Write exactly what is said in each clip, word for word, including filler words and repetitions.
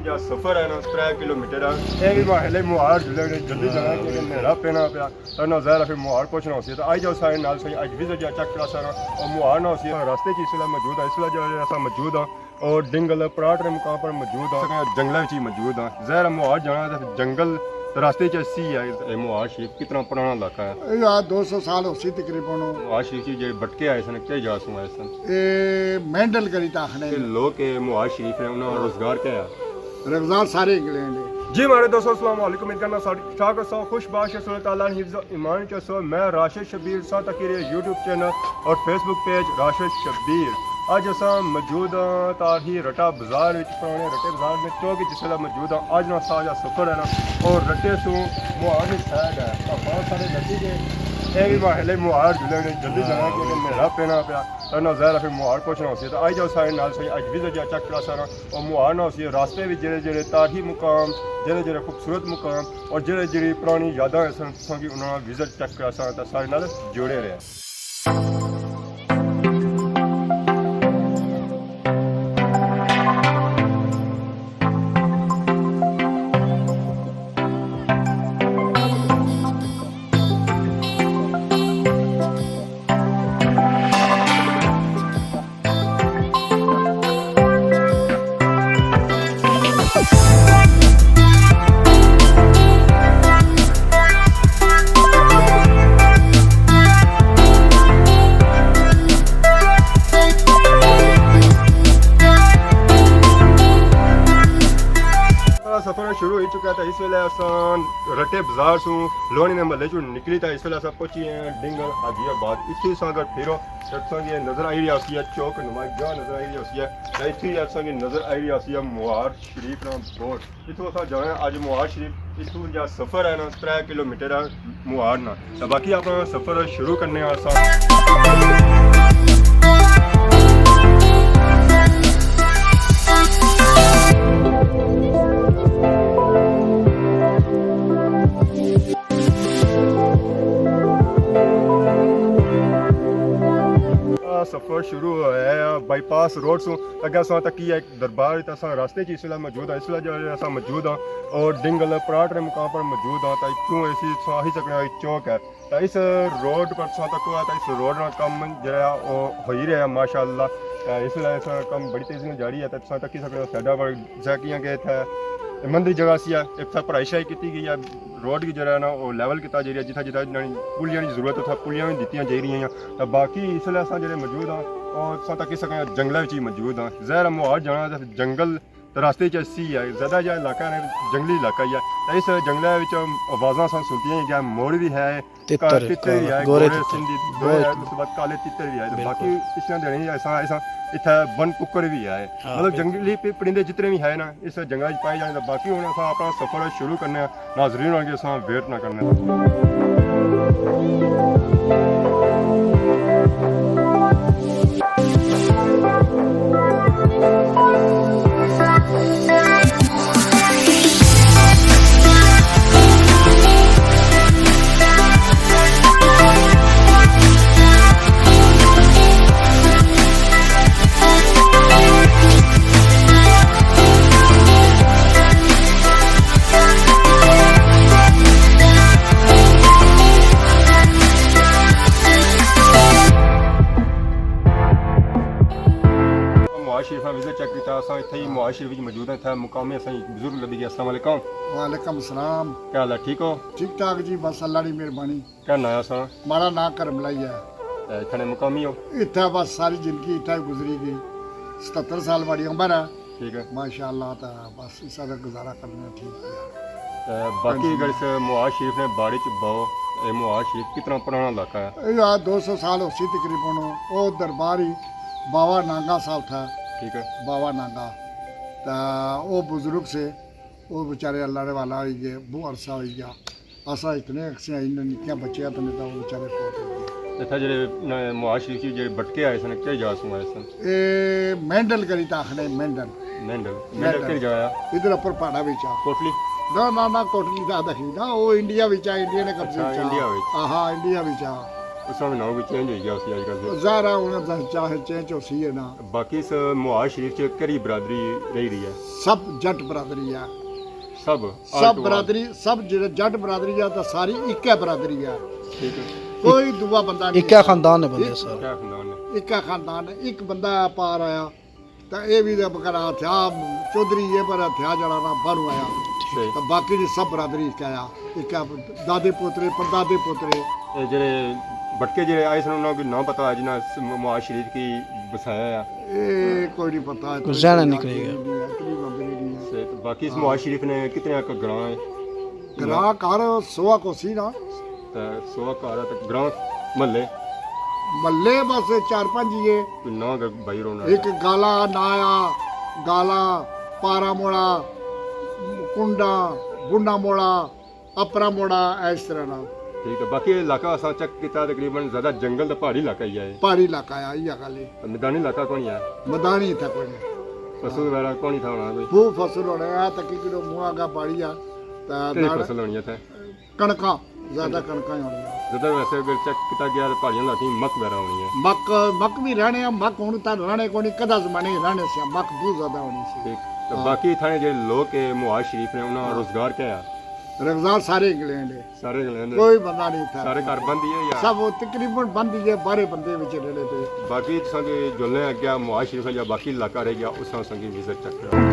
جا سفر ہے نا، ترے کلومیٹر ہے۔ اے وی محلے موہار جلے نے، جلدی جانا کیونکہ نیرا پینا پیا۔ تے نہ ظاہر ہے پھر موہار پہنچنا ہوسی۔ تے آئی جاؤ سارے نال، سہی اج وزٹ جا چیک کراساں نا، او موہار نہ ہوسی۔ راستے چ اس ویلے موجود ہاں، اس ویلے جو اساں موجود ہاں، اور ڈنگل پراٹ نے مقام پر موجود ہاں، جنگلاں وچ ہی موجود ہاں۔ ظاہر ہے موہار جانا تے جنگل تے راستے چ اسی ہے۔ اے موہار شریف کتنا پرانا علاقہ ہے؟ اے یار دو سو سال ہوسی تقریباً۔ موہار شریف کی جڑے بٹکے آئے سن، کیا جا سوں آئے سن؟ اے مینڈل کری تا آخنے۔ تے لوگ اے موہار شریف نے، انہاں روزگار کیا ہے؟ رمضان سارے انگلینڈ ہے۔ جی ماڑے دوستو، السلام علیکم، امید کرنا سارے ٹھیک ٹھاک ہسو، خوش باش ہسو، اللہ تعالیٰ نے حفظ و ایمان چ ہسو۔ میں راشد شبیر، سا تک میرے یوٹیوب چینل اور فیس بک پیج راشد شبیر۔ اج اساں موجود ہاں تاہی رٹا بازار وچ، پرانے رٹے بازار میں چوک وچ جس ویلے موجود ہاں۔ اج نا ساجا سفر ہے نا، اور رٹے سوں موہار نی سائیڈ ہے، تو بہت سارے نزدیک ہے۔ اے وی محلے موہار جلے نے، جلدی جانا کیونکہ نیرا پینا پیا۔ تے نہ ظاہر ہے پھر موہار پہنچنا ہوسی۔ تے آئی جاؤ سارے نال، سہی اج وزٹ جا چیک کراساں نا، او موہار نہ ہوسی۔ راستے وچ جڑے جڑے تاریخی مقام، جڑے جڑے خوبصورت مقام اور جڑے جڑی پرانی یاداں ہسن، تساں کی انہاں نا وزٹ چیک کراساں، تے سارے نال جڑے رہے۔ سارا سفر شروع ہوئی چکا تھا۔ اس ویلے اساں رٹے بازار سوں لوہانی نے محلے چوں نکلی تھا۔ اس ویلے اساں پہنچی ہیں ڈنگل حاجی آباد۔ اتھے اساں اگر پھرو تے اساں کی نظر آئی رہی ہوسی ہے چوک نمائی جگہ نظر آئی رہی ہوسی ہے۔ تے اتھے اساں کی نظر آئی رہی ہوسی ہے موہار شریف نا بورڈ۔ اتھوں اساں جانا ہے اج موہار شریف۔ اتھوں جا سفر ہے نا، ترے کلومیٹر ہے موہار نا۔ تے باقی اپنا سفر شروع کرنے آں اساں۔ آ سفر شروع ہویا ہے بائی پاس روڈ سوں۔ اگے اساں تکی ہے دربار، تے اساں راستے چ اس ویلے موجود ہاں، اس ویلے جو ہے اساں موجود ہاں اور ڈنگل پراٹ نے مقام پر موجود ہاں۔ تے اتھوں اسی تساں آخی سکنے ہو ایک چوک ہے، تے اس روڈ پر تساں تکو ہے، تے اس روڈ نا کم جڑا ہے او ہوئی رہیا ہے ماشاءاللہ۔ تے اس ویلے اس نا کم بڑی تیزی نال جاری ہے، تے تساں تکی سکنے ہو سائیڈا پر جیسا کہ اگے اتھے مندی جگہ سی ہے، اتھے پڑھائی شڑھائی کیتی گئی ہے، روڈ کی جڑا ہے نا او لیول کیتا جائی رہیا ہے، جتھا جتھا انہاں نی پلیاں نی ضرورت ہے اتھا پلیاں وی دتیاں جائی رہیاں ہیں۔ تے باقی اس ویلے اساں جڑے موجود ہاں، او تساں تکی سکنے ہو جنگلاں وچ ہی موجود ہاں۔ ظاہر ہے موہار جانا تے جنگل تے راستے چ اسی ہے، زیادہ جا علاقہ ہے جنگلی علاقہ ہی ہے۔ تے اس جنگلے وچ آوازاں اساں سنتیاں ہی گیا، مور وی ہے، تتر، تتر وی ہے، گورے تتر، سندھی دو ہے، اس بعد کالے تتر وی ہے۔ تے باقی پچھلے دنوں اساں اساں اتھے بن ککڑ وی ہے۔ مطلب جنگلی پرندے جتنے وی ہے نا، اس جنگل وچ پائے جانے۔ تے باقی ہن اساں اپنا سفر شروع کرنے آں۔ ناظرین ہوراں کی اساں ویٹ نہ کرنے۔ معاذ شریف نا وزٹ چیک کیتا، اساں اتھے ہی معاذ شریف وچ موجود ہیں، اتھے مقامی اساں ہی بزرگ لبھی گئے۔ السلام علیکم۔ وعلیکم السلام۔ کیا حال ہے، ٹھیک ہو؟ ٹھیک ٹھاک جی، بس اللہ نی مہربانی۔ کیا ناں ہے اساں؟ ماڑا ناں کرم لائی ہے۔ تے اتھے نے مقامی ہو؟ اتھے بس ساری زندگی اتھے ہی گزری گئی۔ ستہتر سال ماڑی عمر ہے۔ ٹھیک ہے۔ ماشاءاللہ، تے بس اس طرح گزارا کرنے ٹھیک ہے۔ تے باقی اگر اس معاذ شریف نے بارے چ باؤ، اے معاذ شریف کتنا پرانا علاقہ ہے؟ اے یار دو سو سال ہوسی تقریباً۔ او دربار ہی بابا نانگا صاحب تھا۔ ٹھیک ہے۔ بابا نانگا۔ تے او بزرگ سے، او بیچارے اللہ نے والا ہوئی گئے، بہت عرصہ ہوئی گیا۔ اساں اتنے اکسے آئی نے نکیاں بچیاں تے نہیں تاں او بیچارے فوت ہو گئے۔ اتھا جڑے ن-، معاذ شریف کی جڑے بٹکے آئے سن، کیا جا سوں آئے سن؟ اے مینڈل کری تا آخنے، مینڈل۔ مینڈل۔ مینڈل مینڈل۔ کہڑی جگہ آ؟ ادھر اپر پہاڑا وچ آ۔ کوٹلی؟ نہ، نہ، نہ، کوٹلی دا دکھی نہ، او انڈیا وچ آ، انڈیا نے قبضے اچھا، وچ آ۔ انڈیا وچ۔ ہاں، ہاں، انڈیا وچ آ۔ اس نا نام کوئی چینج ہوئی گیا اسی اج کل سے۔ ظاہر ہے، ہن چاہے چینج ہوسی ہے نا۔ باقی اس مہاڑ شریف چ کیڑی برادری رہی رہی ہے؟ سب جٹ برادری ہے۔ سب؟ سب برادری، سب جڑے جٹ برادری ہے، تے ساری اکے برادری ہے۔ ٹھیک ہے۔ کوئی دووا بندہ نہیں۔ اکے خاندان نے بندے سارے۔ اکے خاندان نے۔ اکے خاندان نے، ایک بندہ ہے پار آیا۔ تے اے وی تے بکرا تھیا چودھری، اے پر تھیا جڑا نا باہروں آیا۔ صحیح۔ تے باقی دی سب برادری اچ آیا، اک دادے پوترے، پردادے پوترے۔ اے جڑے بٹکے جڑے آئے سن، انہاں کوئی نام پتہ ہے جنہاں س-، مہاڑ شریف کی بسایا ہے؟ اے کوئی نہیں پتہ، کوئی ذہن نکلی گیا۔ اتنی لمبی نہیں ہے۔ صحیح۔ تے باقی اس مہاڑ شریف نے کتنے ک گراں ہے؟ گراں گھر سوا کوسی نا۔ تے سوا گھر تے گراں، محلے؟ محلے بس چار پنج ہی ہے۔ کوئی ناں اگر بھائی رونا ہے۔ ایک گالا نایا، گالا، پارا موڑا، کنڈا، بنڈا موڑا، اپرا موڑا، اس طرح نال۔ ٹھیک ہے، باقی علاقہ اساں چیک کیتا، تقریباً زیادہ جنگل تے پہاڑی علاقہ ہی ہے۔ پہاڑی علاقہ ہے، یہ گل ہے۔ میدانی علاقہ کونی ہے؟ میدانی اتھا کوئی نہیں۔ فصل وغیرہ کونی تھا ہونا کوئی؟ وہ فصل ہونا ہے، تقریباً منہ آگا پہاڑی ہے۔ تے کیڑی نال فصل ہونی ہے اتھے؟ کنکاں، زیادہ کنکاں ہی ہونیاں۔ زیادہ ویسے اگر چیک کیتا گیا تے پہاڑیاں علاقے مک وغیرہ ہونی ہے۔ مک، مک بھی رہنے ہیں، مک ہن تاں رہنے کوئی نہیں، کدھا زمانے ہی رہنے سے، مک بہت زیادہ ہونی سی۔ ٹھیک۔ تے ہاں۔ باقی اتھاں نے جڑے لوگ ہے مہاڑ شریف نے، انہاں ہاں۔ روزگار کیا ہے؟ روزگار سارے انگلینڈ ہے۔ سارے انگلینڈ ہے۔ کوئی بندہ نہیں اتھا۔ سارے گھر بند ہی ہے یا؟ سب وہ تقریباً بند ہی ہے، بارے بندے وچ رہنے پہ۔ باقی تساں کے جلنے اگے مہاڑ شریف یا باقی علاقہ رہ گیا، اس سنگی وزٹ چیک کرو۔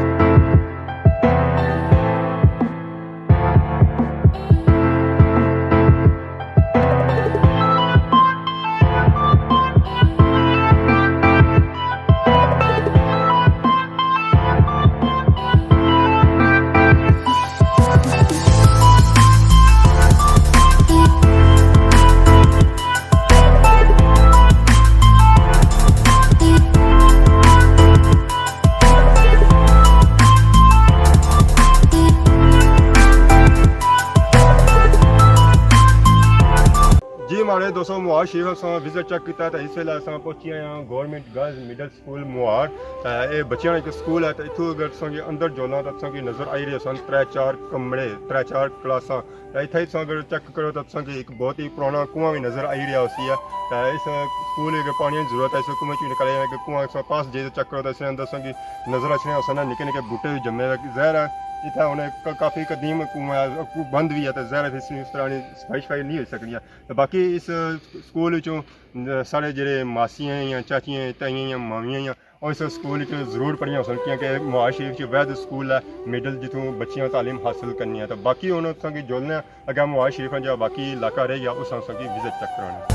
جی مہاڑے دوستو، مہاڑ شریف اساں وزٹ چیک کیتا تے اس ویلے اساں پہنچی آئے ہاں گورنمنٹ گرلز مڈل سکول مہاڑ۔ تے اے بچیاں نا ایک سکول ہے، تے اتھوں اگر تساں کی اندر جولاں تے تساں کی نظر آئی رہی سن ترے چار کمرے، ترے چار کلاساں۔ تے اتھے تساں اگر چیک کرو تے تساں کی ایک بہت ہی پرانا کنواں بھی نظر آئی رہیا ہوسی ہے۔ تے اس سکول اگر پانی نی ضرورت ہے، اس کنویں چوں نکلے جانے کہ کنواں تساں پاس جائے تے چیک کرو تے اس نے اندر تساں کی نظر اچھنے ہوسن نکے نکے بوٹے بھی جمے ہوئے۔ ظاہر ہے اتھے ہن ک-، کافی قدیم کنواں ہے، بند بھی ہے، تے ظاہر ہے اس، اس طرح نی صفائی شفائی نہیں ہوئی سکنی ہے۔ تے باقی اس سکول وچوں ساڑے جڑے ماسیاں یا چاچیاں، تائیاں یا مامیاں یا، او اس سکول وچ ضرور پڑھیاں ہوسن، کیونکہ مہاڑ شریف وچ واحد سکول ہے مڈل جتھوں بچیاں تعلیم حاصل کرنی ہے۔ تے باقی ہن تساں کی جلنے آں اگے مہاڑ شریف نا جیڑا باقی علاقہ رہ گیا، اس تساں کی وزٹ چیک کرانے۔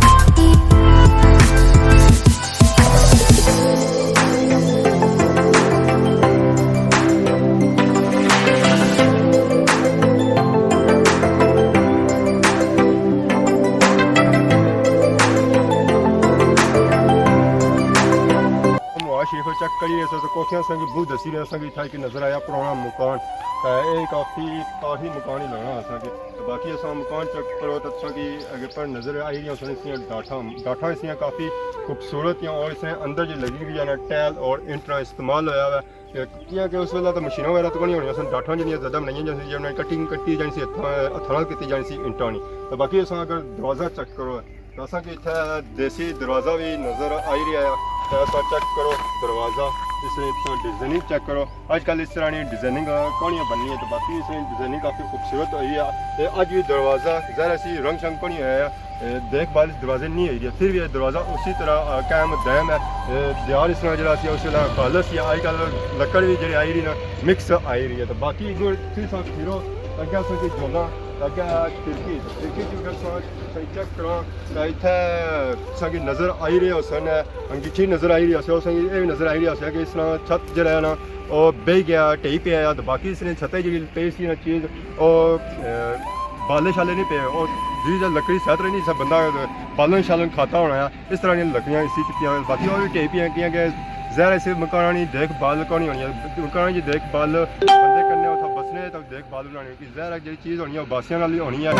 مہاڑ شریف چیک کریے، اساں تے کوٹھیاں اساں کی بہت دسی رہے، اساں کی اتھا ایک نظر آیا پرانا مکان، تے اے کافی، کافی مکان ہی لگنا اساں کی۔ تے باقی اساں مکان چیک کرو تے اساں کی اگے پر نظر آئی رہی ہوسن اس نیاں ڈاٹھاں، ڈاٹھاں اس نیاں کافی خوبصورت ہیں اور اس نے اندر جو لگی ہوئی ہے نا ٹائل اور اینٹراں استعمال ہویا ہوا ہے۔ کیونکہ اس ویلے تو مشیناں وغیرہ تو نہیں ہونیاں سن، ڈاٹھاں جنیاں زیادہ بنائیاں جاندیاں سن، جنہاں کٹنگ کیتی جانی سی، ہتھاں، ہتھاں نال کیتی جانی سی اینٹاں نی۔ تے باقی اساں اگر دروازہ چیک کرو، تے اساں کی اتھے دیسی دروازہ بھی نظر آئی رہیا ہے۔ تے اساں چیک کرو دروازہ، اس نے اتھاں ڈیزائننگ چیک کرو۔ اج کل اس طرح نی ڈیزائننگ کونی بننی ہے، تے باقی اس نے ڈیزائننگ کافی خوبصورت ہوئی ہے۔ تے اج بھی دروازہ ظاہر اسی رنگ شنگ کونی ہویا ہے۔ اے، دیکھ بھال اس دروازے نہیں ہوئی رہی، پھر بھی اے دروازہ اسی طرح، آ، قائم دائم ہے۔ اے، دیوار اس طرح جڑا سی، اس ویلے خالص سی، اج کل لکڑ بھی جڑی آئی رہی نا، مکس آئی رہی ہے۔ تو باقی اگر تھی سا پھرو، اگے اساں کی جولاں، اگے کھڑکی، کھڑکی چ اگر سا صحیح چیک کراں، تو اتھے اساں کی نظر آئی رہی ہوسن، انگیٹھی نظر آئی رہی ہوسی، اساں کی اے بھی نظر آئی رہی ہوسی کہ اس طرح چھت جڑا ہے نا، او بہی گیا، ٹہی پیا ہے۔ تو باقی اس نے چھتے جڑی پئی سی نا چیز، او، اے، بالے شالے نہیں پے، او جی جا لکڑی سیٹ رہی نہیں، سب بندہ بالن شالن کھاتا ہونا ہے۔ اس طرح نیاں لکڑیاں اسی چکیاں، باقی او بھی ٹہی پیاں، کیاں کہ ظاہر ہے صرف مکاناں نی دیکھ بھال کونی ہونی ہے۔ مکاناں نی دیکھ بھال بندے کرنے، اتھا بسنے تے دیکھ بھال بنانی ہوتی۔ ظاہر ہے جڑی چیز ہونی ہے، او باسیاں نال ہی ہونی ہے۔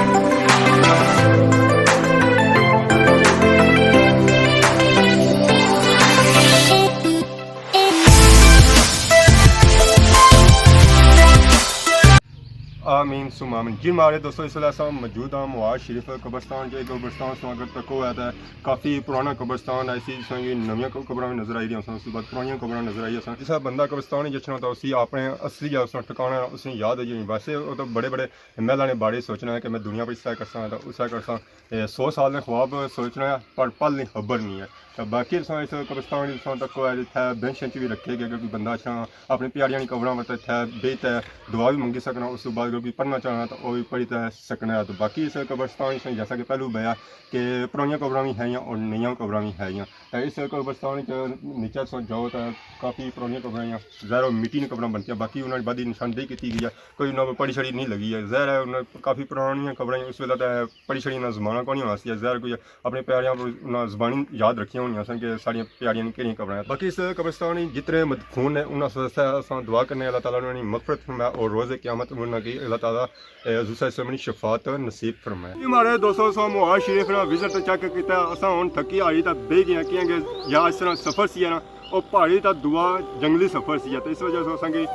آمین ثم آمین۔ جی ماڑے دوستو، اس ویلے اساں موجود ہاں مواز شریف قبرستان۔ جے قبرستان سو اگر تکو ہے تے کافی پرانا قبرستان ہے، اسی جساں کی نویاں قبراں بھی نظر آئی رہی ہیں، اس کے بعد پرانیاں قبراں نظر آئی ہیں۔ جس بندہ قبرستان ہی جچنا تو اسی اپنے اصلی جا اس ٹھکانا اس یاد ہے جی۔ ویسے وہ تو بڑے بڑے محلاں نے بارے سوچنا ہے کہ میں دنیا پر اس طرح کرساں تو اس طرح کرساں۔ اے سو سال نے خواب سوچنا ہے، پر پل نی خبر نہیں ہے۔ تے باقی تساں اس قبرستان وچ تساں تکو ہے، اتھے بینچ شینچ بھی رکھے گئے، کیونکہ بندہ اچھا اپنی پیاریاں نی قبراں تے اتھے بیٹھ تے دعا بھی منگی سکنا۔ اس تو بعد اگر کوئی پڑھنا چاہنا تو وہ بھی پڑھی تے سکنا ہے۔ تو باقی اس قبرستان وچ جیسا کہ پہلو بیا کہ پرانیاں قبراں بھی ہیں اور نئیاں قبراں بھی ہیں۔ تے اس قبرستان وچ نیچے تساں جاؤ تے کافی پرانیاں قبراں ہیں، ظاہر ہے مٹی نی قبراں بنتی ہیں، باقی انہاں نے بعد نشاندہی کیتی گئی ہے، کوئی انہاں پر پڑی شڑی نہیں لگی ہے۔ ظاہر ہے انہاں کافی پرانیاں قبراں ہیں، اس ویلے تے پڑی شڑی نا زمانہ کونی ہونا سی، ظاہر کوئی اپنے پیاریاں پر انہاں زبانی یاد رکھیاں ہونیاں سن کہ ساڑیاں پیاریاں نی کیڑیاں قبراں ہیں۔ باقی اس قبرستان وچ جتنے مدفون نے انہاں واسطے اساں دعا کرنے، اللہ تعالیٰ انہاں نی مغفرت فرمائے اور روز قیامت انہاں کی اللہ تعالیٰ، اے، حضور صلی اللہ علیہ وسلم نی شفاعت نصیب فرمائے۔ جی ماڑے دوستو، اساں مواز شریف نا وزٹ چیک کیتا، اساں ہن تھکی ہاری تے بہی گئے، کیونکہ یا اس طرح سفر سی نا، او پہاڑی تے دوا جنگلی سفر سی، تے اس وجہ سے اساں کی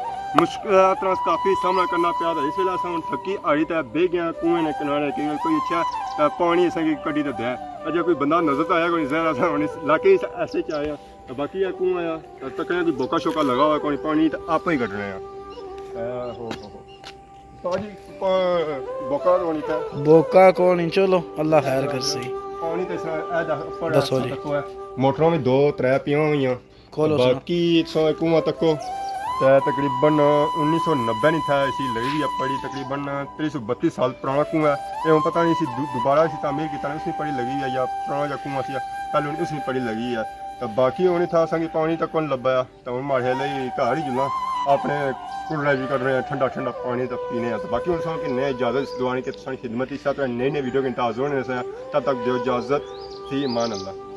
مشکلات نا کافی سامنا کرنا پیا۔ تے اس ویلے اساں ہن تھکی ہاری تے بہی گئے کنویں نے کنارے، کہ کوئی اچھا، اے، پانی اساں کی کڈی تے دے۔ اجے کوئی بندہ نظر تے آیا کوئی، ظاہر اساں ہن اس علاقے اس ایسے چ آیا۔ تے باقی اے کنواں آیا، تے تکنے کوئی بوکا شوکا لگا ہوا کوئی، پانی تے آپ ہی کڈنا ہے۔ اے ہو ہو ہو۔ استاد جی، پا-، بوکا کونی تھا؟ بوکا کونی، چلو، اللہ خیر کرسی۔ پانی تے سا-، اے دا-، اپر دسو ایسا جی۔ تکو ہے۔ موٹراں وی دو ترے پیاں ہوئیاں۔ کھولو سنا۔ باقی سو کنواں تکو۔ تے تقریباً انیس سو نبے نی تھا، اسی لگی ہوئی ہے پڑی، تقریباً تری سو بتیس سال پرانا کنواں ہے۔ اے ہن پتہ نہیں اسی دو-، دوبارہ اسی تعمیر کیتا نا، اسی پڑی لگی ہوئی ہے یا پرانا جا کنواں سی، پہلے اسی پڑی لگی ہے۔ تے باقی ہن اتھا اساں کی پانی تک کون لبا ہے۔ تے ہن ماڑے لئی گھر ہی جلاں، اپنے کولر یوز کرنے آں، ٹھنڈا ٹھنڈا پانی تے پینے آں۔ تے باقی ہن تساں کی نئے اجازت اس دعا نی کہ تساں نی خدمت اس طرح نئی نئی ویڈیو کے انتظار ہونے سے۔ تب تک دیو اجازت، فی امان اللہ۔